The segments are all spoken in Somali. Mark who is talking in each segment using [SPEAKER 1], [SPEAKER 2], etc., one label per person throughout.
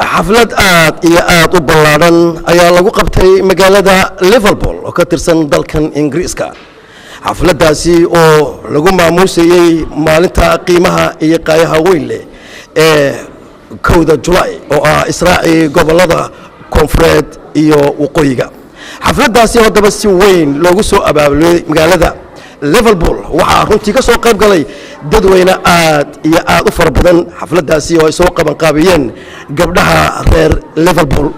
[SPEAKER 1] Xaflad aad iyo aad u ballaadhan ayaa lagu qabtay magaalada Liverpool oo ka tirsan dalkan Ingiriiska, xafladdaasi oo lagu maamuusayey maalinta qiimaha iyo qaayaha weyn leh ee 1da Julaay, oo ah israacii gobollada koonfureed iyo waqooyiga. Xafladdaasi haddaba si weyn loogu soo abaabulay magaalada Liverpool, waxaa runtii ka soo qayb galay dadweyne aad iyo aad u fara badan. Xafladdaasi oo ay soo qabanqaabiyeen gabdhaha reer Liverpool,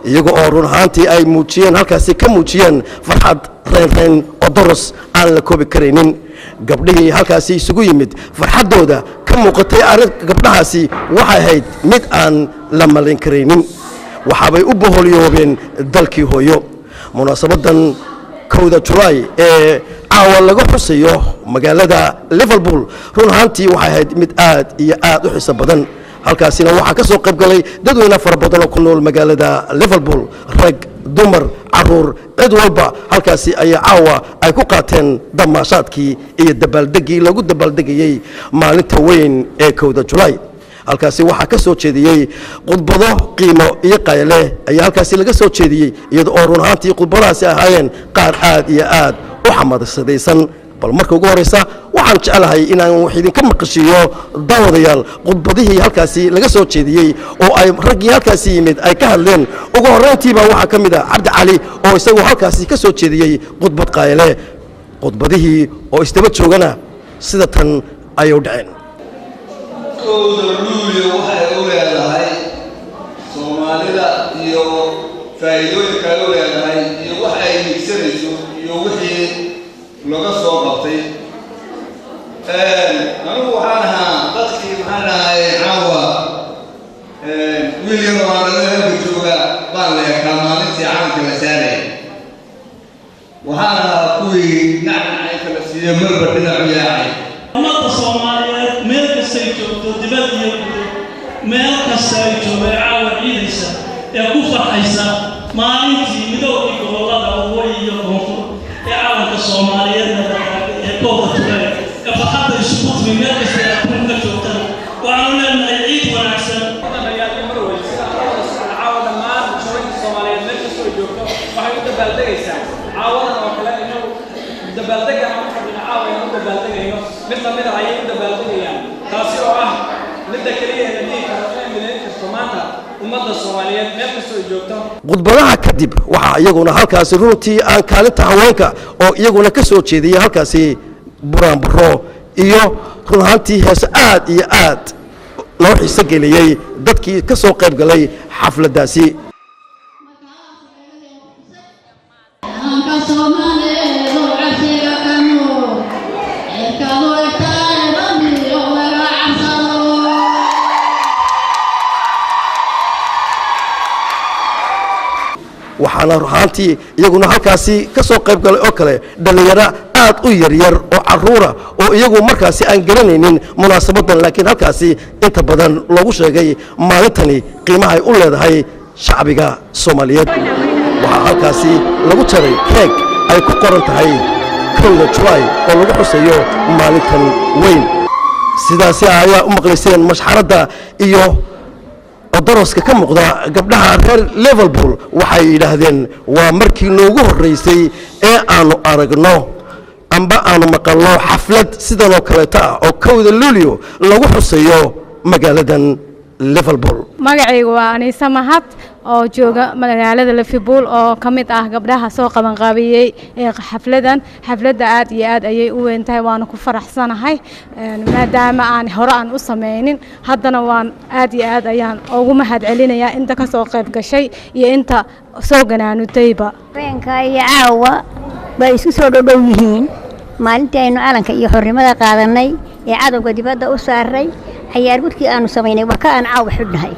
[SPEAKER 1] iyaga oo run ahaantii ay muujiyeen halkaasi ka muujiyeen farxad reynreyn oo doros aan la koobi karaynin. Gabdhihii halkaasi isugu yimid farxaddooda ka muuqatay arrin gabdhahaasi waxay ahayd mid aan la malayn karaynin, waxaabay u boholyoobeen dalkii hooyo. Munaasabadan 1da Julaay ee caawa laga xusayo magaalada Liverpool run ahaantii waxay ahayd mid aad iyo aad u xiiso badan. Halkaasina waxaa ka soo qayb galay dadweyne fara badan oo ku nool magaalada Liverpool, rag, dumar, caruur, cid walba. Halkaasi ayaa caawa ay ku qaateen damaashaadkii iyo dabaaldeggii lagu dabaaldegayey maalinta weyn ee 1da Julaay. Halkaasi waxaa ka soo jeediyey khudbado qiimo iyo qayle ayaa halkaasi laga soo jeediyey, iyada oo run ahaantii khudbadahaasi ahaayeen qaar aad iyo aad u xamaasadaysan. Bal marka ugu horeysa waxaan jeclahay inaan wax idinka maqashiiyo, daawadayaal, khudbadihii halkaasi laga soo jeediyey oo ay raggii halkaasi yimid ay ka hadleen. Ugu horreyntiiba waxaa ka mid ah Cabdi Cali oo isagu halkaasi ka soo jeediyey khudbad qayle. Khudbadihii oo isdaba joogana sida tan ayay u dhaceen.
[SPEAKER 2] 1da Luulyo waxay u leedahay Soomaalida iyo faa'iidooyinka ay u leedahay iyo waxa ay higsanayso iyo wixii laga soo qabtay. Anigu waxaan ahaa dadkii, maxaan ahay, caawa wiil yar oo aan dhalada halka jooga baan leekaa. Maalintii calanka la saaraya waxaan ahaa kuwii nacnaca inta la siiyo marba dhinacu yaacay.
[SPEAKER 3] Ummadda Soomaaliyeed meel kastay joogto, dibad iyo gudo, meel kasta ay joogo ee caawa ciidaysa ee ku farxaysa maalintii midoogii gobollada waqooyi iyo koonfur ee calanka Soomaaliyeedna la taagay ee 1da Julaay ee farxadda isugu timi, meel kasta ee adduunka joogtana waxaanu leenahay ciid wanaagsan.
[SPEAKER 4] Sida aan la wada socon, caawa dhammaan bulshooyinka Soomaaliyeed meel kastoo ay joogto waxay u dabaaldegaysaa caawadan oo kale. Inagu dabaaldegan aan u fadhino caawa ayaan u dabaaldegayno, mid lamid ah ayay u dabaaldegayaan, taasi oo ah midda keliya ee la dhihi karo inay midayn karto maanta ummadda Soomaaliyeed meel kastoo ay joogto.
[SPEAKER 1] Khudbadaha kadib waxaa iyaguna halkaasi runtii aan kaalinta haweenka oo iyaguna ka soo jeediyey halkaasi buraanburo iyo run ahaantii heeso aad iyo aad loo xiiso geliyey dadkii ka soo qayb galay xafladdaasi.
[SPEAKER 5] Calanka Soomaaliyeed oo carshiga ka nuur, cirkaadu egtahay rabbiyo laga cabsado.
[SPEAKER 1] Waxaana run ahaantii iyaguna halkaasi ka soo qayb galay oo kale dhallinyaro aad u yaryar oo caruura oo iyagu markaasi aan garanaynin munaasabadan, laakiin halkaasi inta badan loogu sheegay maalintani qiimahay u leedahay shacbiga Soomaaliyeed. Waxaa halkaasi lagu jaray keeg ay ku qoran tahay 1da Julaay oo lagu xusayo maalintan weyn. Sidaasi ayaa u maqlayseen mashxaradda iyo doroska ka muuqda gabdhaha reer Liverpool. Waxay yidhaahdeen waa markii noogu horreysay ee aanu aragno amba aanu maqalno xaflad sidan oo kaleeto ah oo 1da Luulyo lagu xusayo magaaladan Liverpool.
[SPEAKER 6] Magacaygu waa Aniise Mahad oo jooga magaalada Liverpool oo ka mid ah gabdhaha soo qabanqaabiyey ee xafladan. Xafladda aad iyo aad ayay u weyn tahay, waana ku faraxsanahay maadaama aan hore aan u sameynin. Haddana waan aad iyo aad ayaan ugu mahad celinayaa inta ka soo qayb gashay iyo inta soo ganaanutayba.
[SPEAKER 7] Habeenka iyo caawa bay isku soo dhodhow yihiin. Maalintii aynu calanka iyo xornimada qaadanay ee cadowga dibadda u saaray, cayaar gudkii aanu samaynay waa ka aan caawa xidhnahay,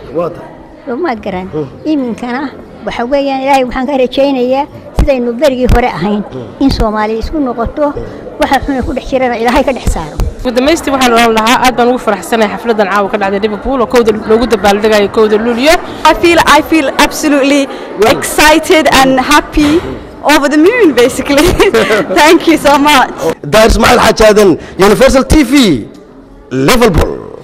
[SPEAKER 7] soomaad garan. Iminkana waxa weeyaan Ilaahay waxaan ka rajaynayaa sidaynu berigii hore ahayn in Soomaaliya isku noqoto, waxa xuna ku dhex jirana Ilaahay ka dhex saaro.
[SPEAKER 8] Ugu dambaystii waxaan oran lahaa aad baan ugu faraxsanahay xafladan caawa ka dhacday Liverpool oo 1da loogu dabaaldegayo 1da Luulyo.
[SPEAKER 9] I feel absolutely excited and happy, over the moon basically. Thank you so much.
[SPEAKER 1] Daar Ismaaciil Xaaji Aadan, Universal TV, Liverpool.